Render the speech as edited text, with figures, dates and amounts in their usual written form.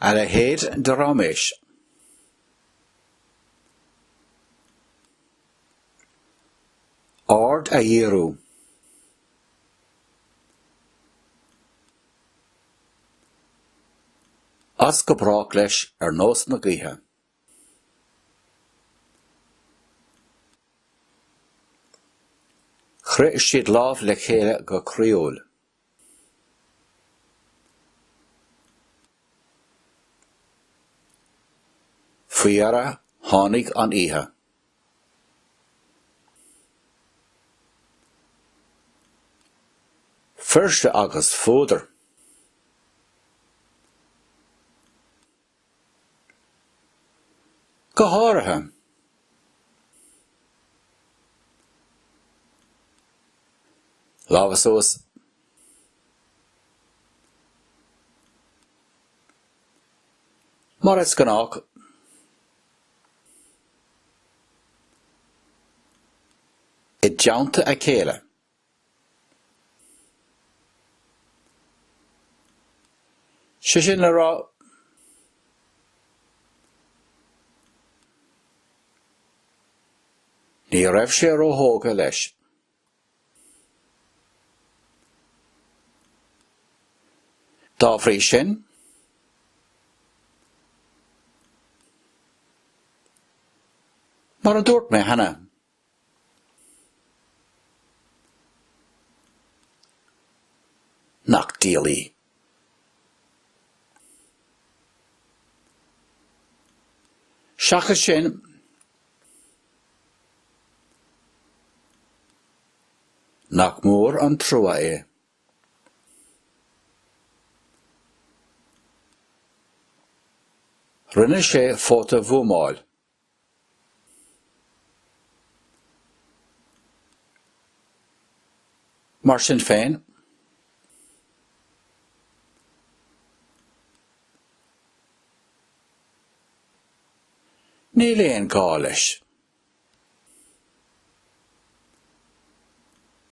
A leithéid de raiméis. Aird a dhíriú. As go brách leis ar nós na gaoithe. Chroith siad lámh le chéile go croíúil. Faoi dheireadh tháinig an oíche. Fuirse agus fuadar. Go háirithe. Lámha suas. Mar is gnách. I dteannta a chéile. Sé sin le rá, ní raibh sé róthógtha leis. Dá bhrí sin, mar a dúirt mé cheana, Nach diail í. Seachas sin, nach mór an trua é. Rinne sé fótabhuamáil. Mar sin féin, níl aon ghá leis.